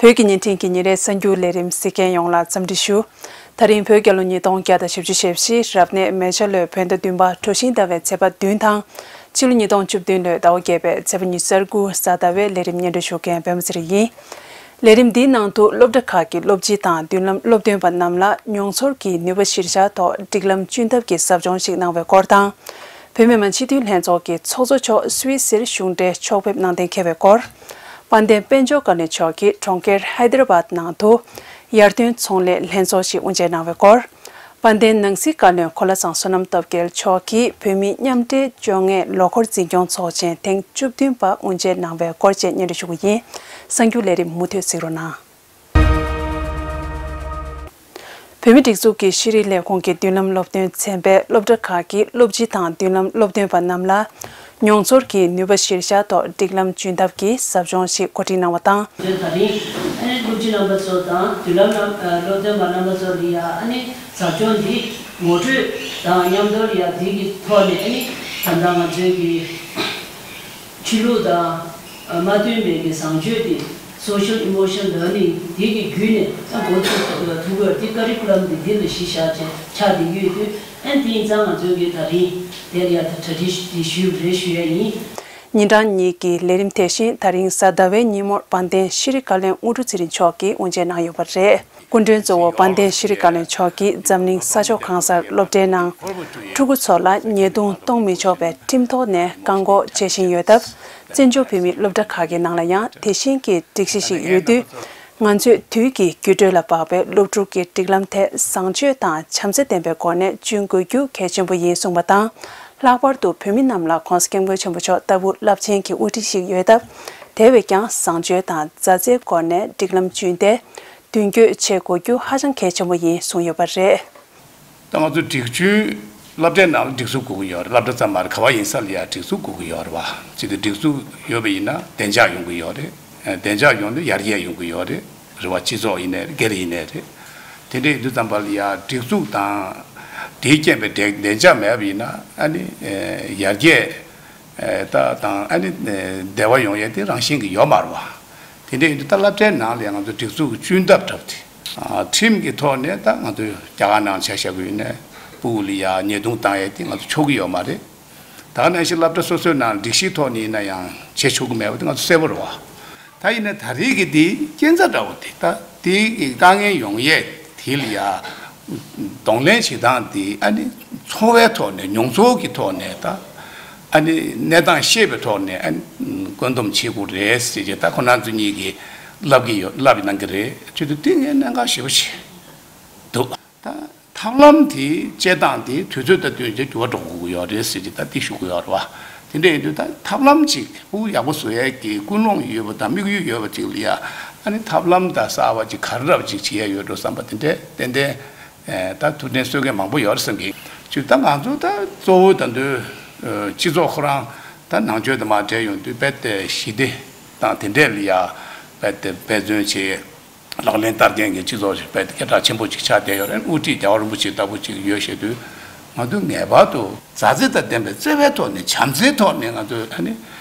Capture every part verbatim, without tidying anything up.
བོད་ཀྱི་བརྙན་འཕྲིན་གྱི་ཉིན་རེའི་གསར་འགྱུར་ལས་རིམ་གཟིགས་མཁན་ཡོངས་ལ་འཚམས་འདྲི་ཞུ། ད་རིང་བོད་རྒྱལ་ལོ་ཉིས་སྟོང་བརྒྱ་དང་བཞི་བཅུ་ཞེ་བཞི་རབ་གནས་མེ་བྱ་ལོའི་བོད་ཟླ་བདུན་པ་གྲོ་བཞིན་ཟླ་བའི་ཚེས་པ་བདུན་དང་། ཕྱི་ལོ་ཉིས་སྟོང་བཅུ་བདུན་ལོའི་ཟླ་བ་བརྒྱད་པའི་ཚེས་པ་ཉི་ཤུ་རྩ་དགུ་གཟའ་ཟླ་བའི་ལས་རིམ་སྙན་སྒྲོན་ཞུ་མཁན་པད་མ་ཚེ་རིང་ཡིན། ལས་རིམ་འདིའི་ནང་དུ་སློབ་གྲྭ་ཁག་གི་སློབ་སྤྱི་དང་མདུན་ལམ་སློབ་སྟོན་པ་རྣམས་ལ་མྱོང་ཚོར་གྱི་ནུས་པ་གཞིར་བཞག་ཐོག་སྒྲིག་ལམ་བསྐྲུན་ཐབས་ཀྱི་ཟབ་སྦྱོང་ཞིག་གནང་བའི་སྐོར་དང་། བོད་མི་མང་སྤྱི་འཐུས་ལྷན་ཚོགས་ཀྱི་ཚོགས་གཙོ་མཆོག་སུད་སིར་གཞུང་འབྲེལ་ཕྱོགས་ཕེབས་གནང་གཏན་འཁེལ་བའི་སྐོར། དཔལ་ལྡན་དཔལ་འབྱོར་བཀའ་བློན་མཆོག་གིས་གྲོང་ཁྱེར་ཧའི་དར་བཱད་ནང་དུ་ཡར་ཐོན་ཚོང་ལས་ལྷན་ཚོགས་ཤིག་དབུ་འབྱེད་གནང་བའི་སྐོར། དཔལ་ལྡན་ནང་སྲིད་བཀའ་བློན་གོ་ལ་བཟང་བསོད་ནམས་སྟོབས་རྒྱལ་མཆོག་གིས་བོད་མིའི་མཉམ་འབྲེལ་བཅོ་ལྔའི་ལོ་འཁོར་འཛིན་སྐྱོང་ཚོགས་ཆེན་ཐེངས་བཅུ་བདུན་པ་དབུ་འབྱེད་གནང་བའི་སྐོར་བཅས་སྙན་སྒྲོན་ཞུ་གི་ཡིན། གསར་འགྱུར་ལས་རིམ་མུ་མཐུད་གཟིགས་རོགས་གནང་། བོད་མིའི་སྒྲིག་འཛུགས་ཀྱི་ཤེས་རིག་ལས་ཁུངས་ཀྱི་མདུན་ལམ་སློབ་སྟོན་ཚན་པས་སློབ་གྲྭ་ཁག་གི་སློབ་སྤྱི་དང་མདུན་ལམ་སློབ་སྟོན་པ་རྣམས་ལ། མྱོང་ཚོར་གྱི་ནུས་པ་གཞིར་བཞག་ཐོག་སྒྲིག་ལམ་བསྐྲུན་ཐབས་ཀྱི་ཟབ་སྦྱོང་ཞིག་གོ་སྒྲིག་གནང་བ་དང་། ད་རིང་ཨ་ནི་སློབ་སྤྱི་རྣམ་པ་ཚོ་དང་མདུན་ལམ་རྣམ་ཨ་སློབ་སྟོན་པ་རྣམ་པ་ཚོ་ལ་ཡ་ཨ་ནི་ཟབ་སྦྱོང་འདི་ངོ་སྤྲོད་དང་མཉམ་དུ་ལ་ཡ་འདི་གི་ཐོག་ནས་ཨ་ནི་ད་ལྟ་ང་ཚོའི་གི་ཆོས་ལུགས་དང་མ་མཐུན་པའི་གི་བཟང་སྤྱོད་དེ་social emotional learning དེ་གི་བརྒྱུད་ནས་ཨ་འགོ་ཚུགས་ཐུབ་དགོས་དེ་ཀ་རི་ཀུ་ལམ་དེ་འདི་ལ་གཞི་བཞག་བྱས་ཆགས་བསྡད་ཀྱི་ཡོད་དུས། ཨན་དེ་ཡིན་ཙང་ང་ཚོའི་གི་ད་རིང་དེར་ཡ་ད་གྲ་སྒྲིག་དེ་ཞུས་རེད་ཞུ་ཡ་ཡིན། ཉིན་གྲངས་གཉིས་ཀྱི་ལས་རིམ་དེ་བཞིན་ད་རིང་གཟའ་ཟླ་བའི་ཉིན་མོར་དཔལ་ལྡན་ཤེས་རིག་བཀའ་བློན་དངོས་གྲུབ་ཚེ་རིང་མཆོག་གིས་དབུ་འབྱེད་གནང་ཡོད་པ་རེད། སྐུ་མགྲོན་གཙོ་བོ་དཔལ་ལྡན་ཤེས་རིག་བཀའ་བློན་མཆོག་གིས་འཛམ་གླིང་ས་ཕྱོགས་གང་སར་སློབ་གྲྭའི་ནང་ཕྲུ་གུ་ཚོ་ལ་ཉེས་རྡུང་གཏོང་མི་ཆོག་པའི་ཁྲིམས་ཐོག་ནས་བཀག་འགོག་བྱེད་བཞིན་ཡོད་སྟབས། བཙན་བྱོལ་བོད་མིའི་སློབ་གྲྭ་ཁག་གི་ནང་ལ་ཡང་དེ་བཞིན་གྱི་སྒྲིག་གཞི་ཞིག་ཡོད་དུས། ང་ཚོས་དུས་ཀྱི་འགྱུར་འགྲོས་ལ་དཔག་པའི་སློབ་ཕྲུག་གི་སྒྲིག་ལམ་ཐད་བཟང་སྤྱོད་དང་བྱམས་བརྩེ་ལྡན་པའི་སྒོ་ནས་བསྐྲུན་དགོས་རྒྱུ་གལ་ཆེན་པོ་ཡིན་གསུངས་པ་དང་། ལྷག་པར་དུ་བོད་མི་རྣམས་ལ་༸གོང་ས་༸སྐྱབས་མགོན་ཆེན་པོ་མཆོག་ལྟ་བུ་རླབས་ཆེན་གྱི་དབུ་ཁྲིད་ཞིག་ཡོད་སྟབས། དེ་བས་ཀྱང་བཟང་སྤྱོད་དང་མཛའ་བརྩེའི་སྒོ་ནས་སྒྲིག་ལམ་བསྐྲུན་ཏེ། མདུན་སྐྱོད་བྱེད་དགོས་རྒྱུ་ཧ་ཅང་གལ་ཆེན་པོ་ཡིན་གསུངས་ཡོད་པ་རེད། ད་ང་ཚོ་སྒྲིག་ཆུའི་སློབ་གྲྭའི་ནང་ལ་སྒྲིག་འཛུགས་དགོས་ཀྱི་ཡོད་རེད། སློབ་གྲྭ་ཙམ་མ་རེད། ག་བ་ཡིན་ས་ལ་ཡང་སྒྲིག་འཛུགས་དགོས་ཀྱི་ཡོད་རེད་བ། ཅིག་ཏུ་སྒྲིག་འཛུགས་ཡོད་པ་ཡིན་ན་བདེ་འཇགས་ཡོང་གི་ཡོད་རེད། བདེ་འཇགས་ཡོང་དུས་ཡར་རྒྱས་ཡོང་གི་ཡོད་རེད། རེད་བ། སྤྱི་ཚོགས་ཡིན་ནའི་རེད། སྒེར་ཡིན་ནའི་རེད། དེ་འདྲ་ཡིན་དུས་ཙམ་པ་ལ་ཡང་སྒྲིག་འཛུགས་དང་དེའི་རྐྱེན་པས་བདེ་བདེ་འཇགས་མེད་པ་ཡིན་ན་ཨ་ནི་ཡར་རྒྱས་ད་དང་ཨ་ནི་བདེ་བ་ཡོང་ཡས་དེ་རང་བཞིན་གྱི་ཡོད་མ་རེད་བ། དེ་འདྲ་ཡིན་དུས་ད་སློབ་གྲྭའི་ནང་ལ་ཡང་ང་ཚོ་སྒྲིག་འཛུགས་བསྐྲུན་ཐབས་བྲབས་ཏེ། ཁྲིམས་ཀྱི་ཐོག་ནས་ད་ང་ཚོས་རྒྱ་གར་ནང་བྱས་བཞག་གི་ཡོད་ནའི་སྤུ་གུ་ལ་ཡ་ཉེས་རྡུང་བཏང་ཡས་དེ་ང་ཚོ་ཆོག་གི་ཡོད་མ་རེད། ད་ག་ནང་བཞིན་སློབ་གྲྭ་སོ་སོའི་ནང་སྒྲིག་གཞིའི་ཐོག་ནས་ཡིན་ན་ཡང་བྱེད་ཆོག་གི་མེད་པ་དེ་ང་ཚོ་གསལ་པོ་རེད་བ། ད་ཡིན་ན་ད་རེས་ཀྱི་དེ་རྐྱེན་རྩ་འདྲ་བོ་དེ་ད་དེ་གི་དཀའ་ངལ་ཡོང་ཡས་དེ་ལ་ཡ་གདོང་ལེན་བྱེད་སྟངས་དེ་ཨ་ནི་འཚོ་བའི་ཐོག་ནས་མྱོང་ཚོར་གྱི་ཐོག་ནས་ད་ཨ་ནི་གནས་སྟངས་ཤེས་པའི་ཐོག་ནས་ཨ་ནི་བཀོད་འདོམས་བྱེད་དགོས་རེད་ཟེར་གྱི་ད་ཁོ་རང་ཚོ་གཉིས་ཀྱིས་ལབ་ཀྱི་ཡོད། ལབ་གནང་གི་རེད། བྱེད་དུས་དེ་ངས་གནད་འགག་ཞེ་པོ་ཞིག་འདུག་ད། ཐབས་ལམ་དེ་སྤྱད་སྟངས་དེ་དུས་ཚོད་དང་བསྟུན་ཏེ་འགྱུར་བ་འགྲོ་དགོས་ཀྱི་ཡོད་རེད་ཟེར་གྱི་ད་འདི་ཞུ་གི་ཡོད་རེད་བ། དེ་འདྲ་ཡིན་དུས་ད་ཐབས་ལམ་ཅིག་ཕྲུ་གུ་ཡག་པོ་བཟོ་ཡས་ཀྱི་ཀུན་སློང་ཡོད་པ་དང་དམིགས་ཡུལ་ཡོད་པ་ཅིག་ལ་ཡ་ཨ་ནི་ཐབས་ལམ་དང་གསར་བ་ཅིག་ག་རེ་འདྲ་བ་ཅིག་བྱེད་ཡས་ཡོད་འགྲོ་བསམ་པ་དེ་འདྲས་ཏན་ཏན་ད་ཐུགས་འདྲེན་གསོལ་མཁན་མང་པོ་ཡོད་རེད་བསམ་གི། ཅིག་ད་ང་ཚོ་ད་གཙོ་བོ་ད་དུང་སྤྱི་ཚོགས་ཁོ་རང་ད་ནང་ཆོས་དང་མ་འབྲེལ་ཡོང་དུས་རྦད་དེ་ཞི་བདེ་དང་དེ་འདྲས་ལ་ཡ་རྦད་དེ་འབད་བརྩོན་བྱེད། ལག་ལེན་བསྟར་མཁན་གྱི་སྤྱི་ཚོགས་ཤིག་རྦད་དེ་སྐད་གྲགས་ཆེན་པོ་ཅིག་ཆགས་བསྡད་ཡོད་རེད། དབུ་ཁྲིད་རྒྱལ་བ་རིན་པོ་ཆེ་ལྟ་བུ་ཅིག་ཡོད་བཤད་དུས་ང་ཚོས་ངེས་པར་དུ་མཛའ་བརྩེ་དང་ལྡན་པའི་བརྩེ་བའི་ཐོག་ནས་བྱམས་བརྩེའི་ཐོག་ནས་ང་ཚོས་ཨ་ནི་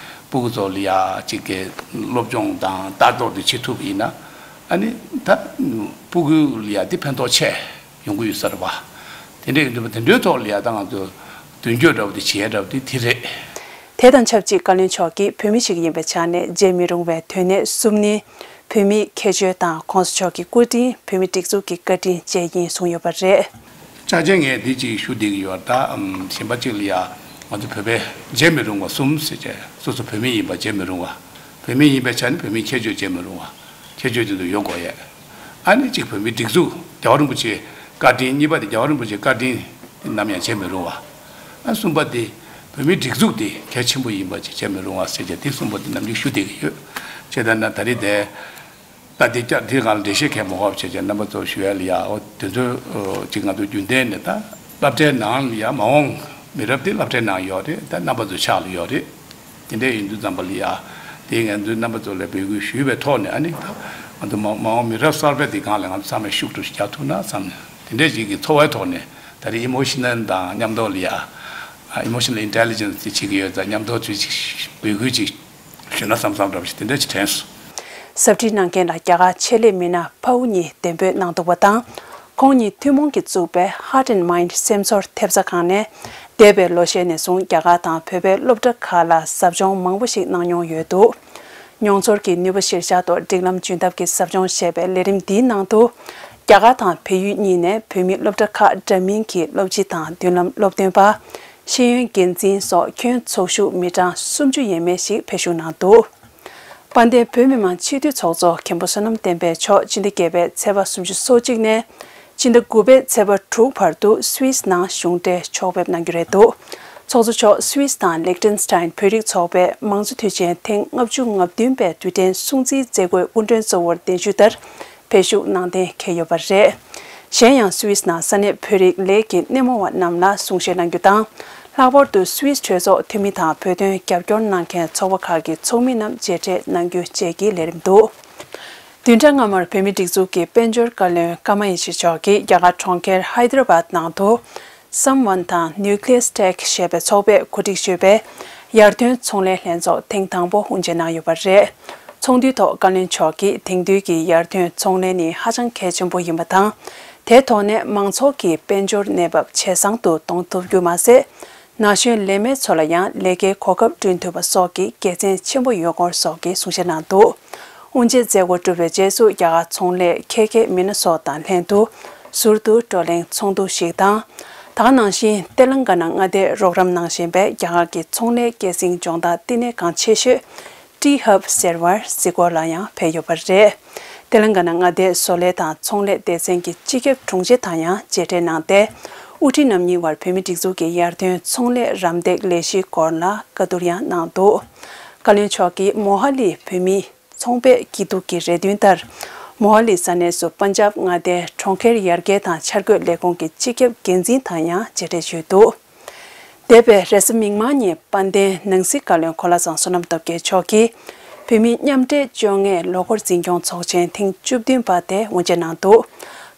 སྤུ་གུ་ཚོ་ལ་ཡ་གཅིག་གི་སློབ་སྦྱོང་དང་ལྟ་རྟོག་དེ་བྱེད་ཐུབ་ཡིན་ན་ཨ་ནི་ད་སྤུ་གུ་ལ་ཡ་དེ་ཕན་ཐོགས་ཆེ་ཡོང་གི་ཡོད་ས་རེད་བ། དེ་འདྲ་ཡིན་དུས་དེ་འདྲའི་ཐོག་ལ་ཡ་ད་ང་ཚོ་མདུན་སྐྱོད་འདྲ་བོ་དེ་བྱེད་ཡ་འདྲ་བོ་དེ་དེ་རེད། དེ་དང་ཆབས་ཅིག་བཀའ་བློན་མཆོག་གིས་བོད་མི་ཞིག་ཡིན་པའི་ཆ་ནས་བརྗེད་མི་རུང་བའི་དོན་གནད་གསུམ་ནི། བོད་མིའི་ཁྱད་ཆོས་དང་༸གོང་ས་མཆོག་གི་སྐུ་དྲིན། བོད་མིའི་སྒྲིག་འཛུགས་ཀྱི་བཀའ་དྲིན་བཅས་ཡིན་གསུངས་ཡོད་པ་རེད། ཅག་ཅན་ངས་འདི་གཅིག་ཞུ་བསྡད་ཀྱི་ཡོད། ད་གཞན་པ་གཅིག་ལ་ཡ་ང་ཚོ་བོད་པས་བརྗེད་མི་རུང་བ་གསུམ་ཟེར་བྱས་སོ་སོ་བོད་མི་ཡིན་པ་བརྗེད་མི་རུང་བ། བོད་མི་ཡིན་པའི་ཆ་ནས་བོད་མིའི་ཁྱད་ཆོས་བརྗེད་མི་རུང་བ། ཁྱད་ཆོས་དེ་ཚོ་ཡོད་དགོས་ཡས། ཨ་ནི་གཅིག་བོད་མིའི་སྒྲིག་འཛུགས་རྒྱལ་བ་རིན་པོ་ཆེའི་བཀའ་དྲིན། གཉིས་པ་དེ་རྒྱལ་བ་རིན་པོ་ཆེའི་བཀའ་དྲིན་ནམ་ཡང་བརྗེད་མི་རུང་བ། ཨ་གསུམ་པ་དེ་བོད་མིའི་སྒྲིག་འཛུགས་དེ་གལ་ཆེན་པོ་ཡིན་པ་ཅིག་བརྗེད་མི་རུང་བ་ཟེར་བྱས་དེ་གསུམ་པོ་དེ་ནམ་རྒྱུན་ཞུ་བསྡད་ཀྱི་ཡོད། བྱས་ཙང་ན་ད་རེས་དེ་ད་དེ་སྐྱ་དེ་སྒང་ལ་འགྲེལ་བཤད་གལ་མང་པོ་བྱས་བྱས་རྣམ་པ་ཚོར་ཞུ་ཡ་ལ་ཡ། འོ་དེ་ཚོ་ཅིག་ང་ཚོ་རྒྱུན་ལྡན་ནས་ད་སློབ་གྲྭའི་ནང་ལ་ཡ་མ་འོངས་མི་རབས་དེ་སློབ་གྲྭའི་ནང་ཡོད་རེད། ད་རྣམ་པ་ཚོའི་ཕྱག་ལ་ཡོད་རེད། དེ་འདྲ་ཡིན་དུས་ཙམ་པ་ལ་ཡ། དེ་ང་ཚོའི་རྣམ་པ་ཚོ་ལ་འབོད་སྐུལ་ཞུས་པའི་ཐོག་ནས་ཨ་ནི་ད་ང་ཚོ་མ་མ་འོངས་མི་རབས་གསར་པའི་དེ་སྒང་ལ་ང་ཚོ་ཚང་མས་ཤུགས་སྒྲིལ་རྒྱག་ཐུབ་ན་བསམ་ནས། དེ་འདྲ་ཞིག་གི་ཚོར་བའི་ཐོག་ནས་ད་རེས་ཨི་མོ་ཤི་ནལ་དང་མཉམ་དུ་ལ་ཡ། ཨ་emotional intelligence དེ་བྱེད་ཀྱི་ཡོད་ཙང་མཉམ་དུ་ཚུལ་ཅིག་འབོད་སྐུལ་ཅིག་ཞུས་ན་བསམ་བསམ་འདྲ་པོ་ཞིག་དེ་འདྲ་ཅིག་དྲན་སོང་། ཟབ་ཁྲིད་གནང་མཁན་ལ་རྒྱ་གར་ཆེད་ལས་མི་སྣ་ཕའུ་གཉིས་གདན་འབོད་གནང་འདུག་པ་དང་། ཁོང་གཉིས་ཐུན་མོང་གིས་བཙུགས་པའི་Heart and Mind་སེམས་ཚོར་ཐེབས་རྩ་ཁང་ནས། འདས་པའི་ལོ་ཤས་ནས་བཟུང་རྒྱ་གར་དང་བོད་པའི་སློབ་གྲྭ་ཁག་ལ་ཟབ་སྦྱོང་མང་པོ་ཞིག་གནང་མྱོང་ཡོད་འདུག་མྱོང་ཚོར་གྱི་ནུས་པ་གཞིར་བཞག་ཐོག་སྒྲིག་ལམ་བྱུན་ཐབས་ཀྱི་ཟབ་སྦྱོང་ཞེས་པའི་ལས་རིམ་འདིའི་ནང་དུ། རྒྱ་གར་དང་བལ་ཡུལ་གཉིས་ནས་བོད་མི་སློབ་གྲྭ་ཁག་འདྲ་མིན་གྱི་སློབ་སྤྱི་དང་མདུན་ལམ་སློབ་སྟོན་པ། ཤེས་ཡོན་འགན་འཛིན་སོགས་ཁྱོན་ཚོགས་ཞུགས་མི་གྲངས་སུམ་ཅུ་ཡས་མས་ཤིག་ཕེབས་ཞུགས་གནང་འདུག་དཔལ་ལྡན་བོད་མི་མང་སྤྱི་འཐུས་ཚོགས་གཙོ་མཁན་པོ་བསོད་ནམས་བསྟན་འཕེལ་མཆོག་སྤྱི་ཟླ་བརྒྱད་པའི་ཚེས་པ་སོ་གཅིག་ནས་སྤྱི་ཟླ་དགུ་པའི་ཚེས་པ་དྲུག་བར་དུ་སུད་སི་ནང་གཞུང་འབྲེལ་ཕྱོགས་ཕེབས་གནང་རྒྱུ་རེད་འདུག་ཚོགས་གཙོ་མཆོག་སུད་སི་དང་ལིག་ཏེན་སི་ཏན་བོད་རིགས་ཚོགས་པའི་མང་གཙོ་དུས་ཆེན་ཐེངས་ལྔ་བཅུ་ང་བདུན་པའི་དུས་དྲན་སྲུང་བརྩིའི་མཛད་སྒོའི་སྐུ་མགྲོན་གཙོ་བོར་གདན་ཞུས་ལྟར་ཕེབས་ཞུགས་གནང་གཏན་འཁེལ་ཡོད་པ་རེད། གཞན་ཡང་སུད་སི་ནང་ས་གནས་བོད་རིགས་ལས་ཀྱི་སྣེ་མོ་བ་རྣམས་ལ་གསུང་བཤད་གནང་རྒྱུ་དང་། ལྷག་པར་དུ་སུད་སི་གྲོས་ཚོགས་འཐུས་མི་དང་བོད་དོན་རྒྱབ་སྐྱོར་གནང་མཁན་ཚོགས་པ་ཁག་གི་ཚོགས་མི་རྣམས་མཇལ་འཕྲད་གནང་རྒྱུ་བཅས་ཀྱི་ལས་རིམ་འདུག་བདུན་ཕྲག་སྔ་མར་བོད་མིའི་སྒྲིག་འཛུགས་ཀྱི་དཔལ་འབྱོར་བཀའ་བློན་ཀརྨ་ཡེ་ཤེས་མཆོག་གིས་རྒྱ་གར་གྲོང་ཁྱེར་ཧའི་ཏྲ་བཱད་ནང་དུ། Someone དང་Nucleus Tech ཞེས་པའི་ཚོགས་པས་གོ་སྒྲིག་ཞུས་པའི་ཡར་ཐོན་ཚོང་ལས་ལྷན་ཚོགས་ཐེངས་དང་པོ་དབུ་འབྱེད་གནང་ཡོད་པ་རེད། ཚོགས་འདུའི་ཐོག་བཀའ་བློན་མཆོག་གིས་དེང་དུས་ཀྱི་ཡར་ཐོན་ཚོང་ལས་ནི་ཧ་ཅང་གལ་ཆེན་པོ་ཡིན་པ་དང་། དེའི་ཐོག་ནས་མང་ཚོགས་ཀྱི་དཔལ་འབྱོར་གནས་བབ་ཇེ་བཟང་དུ་གཏོང་ཐུབ་རྒྱུ་མ་ཟད། ན་གཞོན་ལས་མེད་ཚོ་ལ་ཡང་ལས་ཀའི་གོ་སྐབས་བསྐྲུན་ཐུབ་པ་སོགས་ཀྱི་དགེ་མཚན་ཆེན་པོ་ཡོད་སྐོར་སོགས་ཀྱི་གསུང་བཤད་གནང་འདུག་དབུ་འབྱེད་མཛད་སྒོ་གྲུབ་པའི་རྗེས་སུ་རྒྱ་གར་ཚོང་ལས་ཁེ་ཁེ་མི་ན་སོ་ཊ་དང་ལྷན་དུ་ཟུར་དུ་བགྲོ་གླེང་ཚོགས་འདུ་ཞིག་དང་། ད་ག་ནང་བཞིན་ཏེ་ལང་ག་ན་མངའ་སྡེའི་རོགས་རམ་གནང་བཞིན་པའི་རྒྱ་གར་གྱི་ཚོང་ལས་སྐྱེད་སྲིང་ལྗོངས་བདག་བསྟི་གནས་ཁང་ཆེ་ཤོས་ཏི་ཧབ་ཟེར་བར་གཟིགས་སྐོར་ལ་ཡང་ཕེབས་ཡོད་པ་རེད། ཏེ་ལང་ག་ན་མངའ་སྡེའི་བཟོ་ལས་དང་ཚོང་ལས་སྡེ་ཚན་གྱི་སྤྱི་ཁྱབ་དྲུང་ཆེ་དང་ཡང་མཇལ་འཕྲད་གནང་སྟེ། དབུ་ཁྲིད་རྣམ་གཉིས་བར་བོད་མིའི་སྒྲིག་འཛུགས་ཀྱི་ཡར་ཐོན་ཚོང་ལས་རམ་འདེགས་ལས་གཞིའི་སྐོར་ལ་བཀའ་བསྡུར་ཡང་གནང་འདུག་བཀའ་བློན་མཆོག་གིས་མོ་ཧ་ལི་བོད་མིའི་ཚོང་པའི་སྐྱིད་སྡུག་གི་རེ་འདུན་ལྟར། མོ་ཧ་ལི་ས་གནས་སུ་པན་ཇབ་མངའ་སྡེའི་གྲོང་ཁྱེར་ཡར་རྒྱས་དང་འཆར་འགོད་ལས་ཁུངས་ཀྱི་སྤྱི་ཁྱབ་འགན་འཛིན་དང་ཡང་མཇལ་འཕྲད་ཞུས་འདུག་འདས་པའི་རེས་གཟའ་མིག་དམར་ཉིན་དཔལ་ལྡན་ནང་སྲིད་བཀའ་བློན་གོ་ལ་བཟང་བསོད་ནམས་སྟོབས་རྒྱལ་མཆོག་གིས་བོད་མིའི་མཉམ་འབྲེལ་བཅོ་ལྔའི་ལོ་འཁོར་འཛིན་སྐྱོང་ཚོགས་ཆེན་ཐེངས་བཅུ་བདུན་པ་དེ་དབུ་འབྱེད་གནང་འདུག་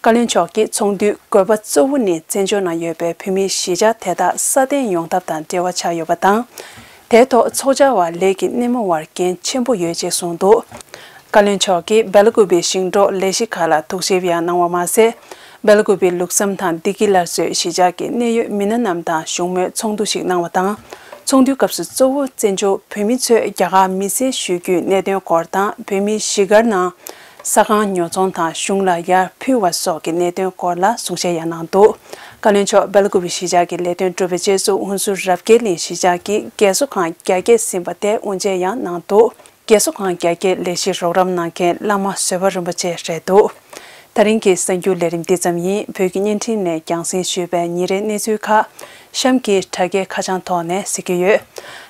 བཀའ་བློན་མཆོག་གིས་ཚོགས་འདུའི་དགོས་པ་གཙོ་བོ་ནི་བཙན་བྱོལ་ནང་ཡོད་པའི་བོད་མིའི་གཞིས་ཆགས་དེ་དག་སྲ་བརྟན་ཡོང་ཐབས་དང་འབྲེལ་བ་ཆགས་ཡོད་པ་དང་། དེའི་ཐོག་ཚོགས་བཅར་བ་ལས་ཀྱི་སྣེ་མོ་བར་འགན་ཆེན་པོ་ཡོད་ཅེས་གསུངས་འདུག་བཀའ་བློན་མཆོག་གིས་སྦེ་ལ་ཀུ་པེའི་ཞིང་འབྲོག་ལས་གཞི་ཁག་ལ་ཐུགས་ཞིབ་ཡང་གནང་བ་མ་ཟད། སྦེ་ལ་ཀུ་པེ་ལུགས་བསམ་དང་བདེ་སྐྱིད་སླར་གསོའི་གཞིས་ཆགས་ཀྱི་གནད་ཡོད་མི་སྣ་རྣམས་དང་བཞུགས་མོལ་ཚོགས་འདུ་ཞིག་གནང་བ་དང་། ཚོགས་འདུའི་སྐབས་སུ་གཙོ་བོ་བཙན་བྱོལ་བོད་མི་ཚོས་རྒྱ་གར་མི་སེར་ཞུ་རྒྱུའི་གནད་དོན་སྐོར་དང་། བོད་མིའི་གཞིས་སྒར་ནང་ས་ཁང་ཉོ་ཚོང་དང་གཞུང་ལ་ཡར་ཕུལ་བ་སོགས་ཀྱི་གནད་དོན་སྐོར་ལ་གསུང་བཤད་ཡང་གནང་འདུག་བཀའ་བློན་མཆོག་སྦེ་ལ་ཀུ་པེ་གཞིས་ཆགས་ཀྱི་ལས་དོན་གྲུབ་པའི་རྗེས་སུ་ཧུན་སུར་རབ་རྒྱས་གླིང་གཞིས་ཆགས་ཀྱི་རྒས་གསོ་ཁང་རྒྱ་སྐྱེད་ཟིན་པ་དེ་དབུ་འབྱེད་ཡང་གནང་འདུག་རྒས་གསོ་ཁང་རྒྱ་སྐྱེད་ལས་གཞིར་རོགས་རམ་གནང་མཁན་བླ་མ་བཟོད་པ་རིན་པོ་ཆེ་རེད་འདུག་ད་རིང་གི་གསར་འགྱུར་ལས་རིམ་འདི་ཙམ་ཡིན། བོད་ཀྱི་བརྙན་འཕྲིན་ནས་རྒྱང་སྲིང་ཞུས་པའི་ཉིན་རེའི་གནས་ཚུལ་ཁག་གཤམ་གྱི་དྲ་རྒྱའི་ཁ་བྱང་ཐོག་ནས་གཟིགས་རྒྱུ་ཡོད།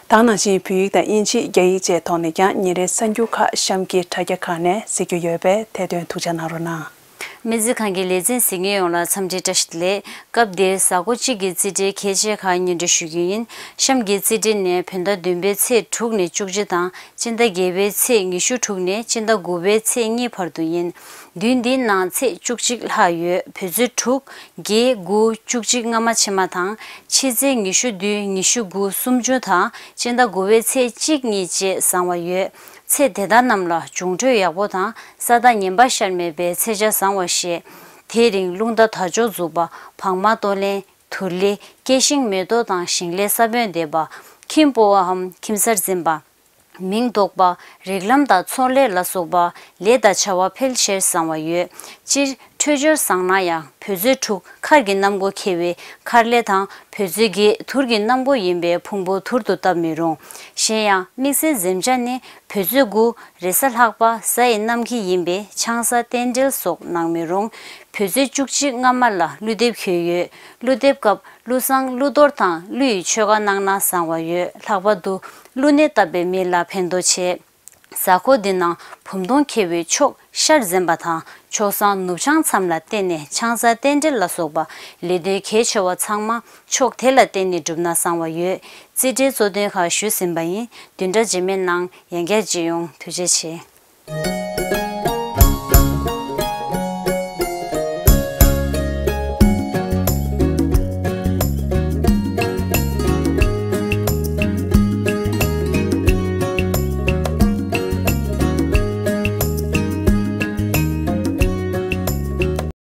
ད་ག་ནང་བཞིན་བོད་ཡིག་དང་དབྱིན་ཇི། རྒྱ་ཡིག་བཅས་ཐོག་ནས་ཀྱང་ཉིན་རེའི་གསར་འགྱུར་ཁག་གཤམ་གྱི་དྲ་རྒྱ་ཁག་ནས་གཟིགས་རྒྱུ་ཡོད་པས་དེ་དོན་ཐུགས་འཇགས་གནང་རོགས་གནང་། སྨན་རྩིས་ཁང་གི་ལས་ཚན་གཟིགས་མཁན་ཡོངས་ལ་འཚམས་འདྲི་བཀྲ་ཤིས་བདེ་ལེགས། སྐབས་འདིར་གཟའ་འཁོར་གཅིག་གི་རྩིས་འབྲས་གལ་ཆེ་ཁག་སྙན་སྒྲོན་ཞུ་རྒྱུ་ཡིན། གཤམ་གྱི་རྩིས་འབྲས་ནི་བོད་ཟླ་བདུན་པའི་ཚེས་དྲུག་ནས་བཅུ་གཅིག་དང་། སྤྱི་ཟླ་བརྒྱད་པའི་ཚེས་ཉི་ཤུ་དྲུག་ནས་སྤྱི་ཟླ་དགུ་པའི་ཚེས་གཉིས་བར་དུ་ཡིན། བདུན་འདིའི་ནང་ཚེས་བཅུ་གཅིག་ལྷག་ཡོད། བོད་ཚེས་དྲུག་བརྒྱད། དགུ། བཅུ་གཅིག་སྔ་མ་ཕྱི་མ་དང་། ཕྱི་ཚེས་ཉི་ཤུ་བདུན། ཉི་ཤུ་དགུ། སུམ་ཅུ་དང་། སྤྱི་ཟླ་དགུ་པའི་ཚེས་གཅིག་གཉིས་བཅས་བཟང་བ་ཡོད། ཚེས་དེ་དག་རྣམས་ལ་འབྱུང་འཕྲོད་ཡག་པོ་དང་ས་བདག་ངན་པ་ཤར་མེད་པའི་ཚེས་ཆ་བཟང་བ་ཞེས། དེའི་རིང་རླུང་རྟ་དར་ལྕོག་འཛུགས་པ། བག་མ་གཏོར་ལེན། དུར་ལེན། སྐྱེ་ཤིང་མེ་ཏོག་དང་ཞིང་ལས་ས་བོན་འདེབས་པ། ཁྱིམ་སྤོ་བའམ་ཁྱིམ་གསར་འཛིན་པ། མིང་འདོགས་པ། རིགས་ལམ་དང་ཚོང་ལས་ལ་སོགས་པ་ལས་དང་བྱ་བ་ཕལ་ཆེར་བཟང་བ་ཡོད། སྤྱིར་འཕྲོད་སྦྱོར་བཟང་ན་ཡང་བོད་ཚེས་དྲུག་མཁར་གྱི་གནམ་སྒོ་ཁེལ་བའི་མཁར་ལས་དང་། བོད་ཚེས་བརྒྱད་དུར་གྱི་གནམ་སྒོ་ཡིན་པས་ཕུང་པོ་དུར་དུ་བཏབ་མི་རུང་། གཞན་ཡང་དམིགས་བསལ་འཛེམ་བྱ་ནི། བོད་ཚེས་དགུ་རེས་གཟའ་ལྷག་པ་གཟའ་ཡི་གནམ་འཁྱིལ་ཡིན་པས་ཆང་ས་རྟེན་འབྲེལ་སོགས་གནང་མི་རུང་། བོད་ཚེས་བཅུ་གཅིག་སྔ་མ་ལ་ཀླུ་འདེབས་འཁེལ་ཡོད། ཀླུ་འདེབས་སྐབས་ཀླུ་བསང་ཀླུ་གཏོར་དང་ཀླུ་ཡི་མཆོད་པ་གནང་ན་བཟང་བ་ཡོད། ལྷག་པར་དུ་ཀླུ་ནད་བཏབ་པའི་མི་ལ་ཕན་ཐོགས་ཆེ། གཟའ་འཁོར་འདི་ནང་བུམ་སྟོང་འཁེལ་བའི་ཕྱོགས་ཤར་འཛེམ་པ་དང་ཕྱོགས་བཟང་ནུབ་བྱང་མཚམས་ལ་བརྟེན་ནས་ཆང་ས་རྟེན་འབྲེལ་ལ་སོགས་པ་ལས་དོན་གལ་ཆེ་བ་ཚང་མ་ཕྱོགས་དེ་ལ་བརྟེན་ནས་བསྒྲུབས་ན་བཟང་བ་ཡོད། རྩིས་འབྲས་གཙོ་དོན་ཁག་ཞུས་ཟིན་པ་ཡིན། བདུན་ཕྲག་རྗེས་མའི་ནང་ཡང་བསྐྱར་མཇལ་ཡོང་། ཐུགས་རྗེ་ཆེ།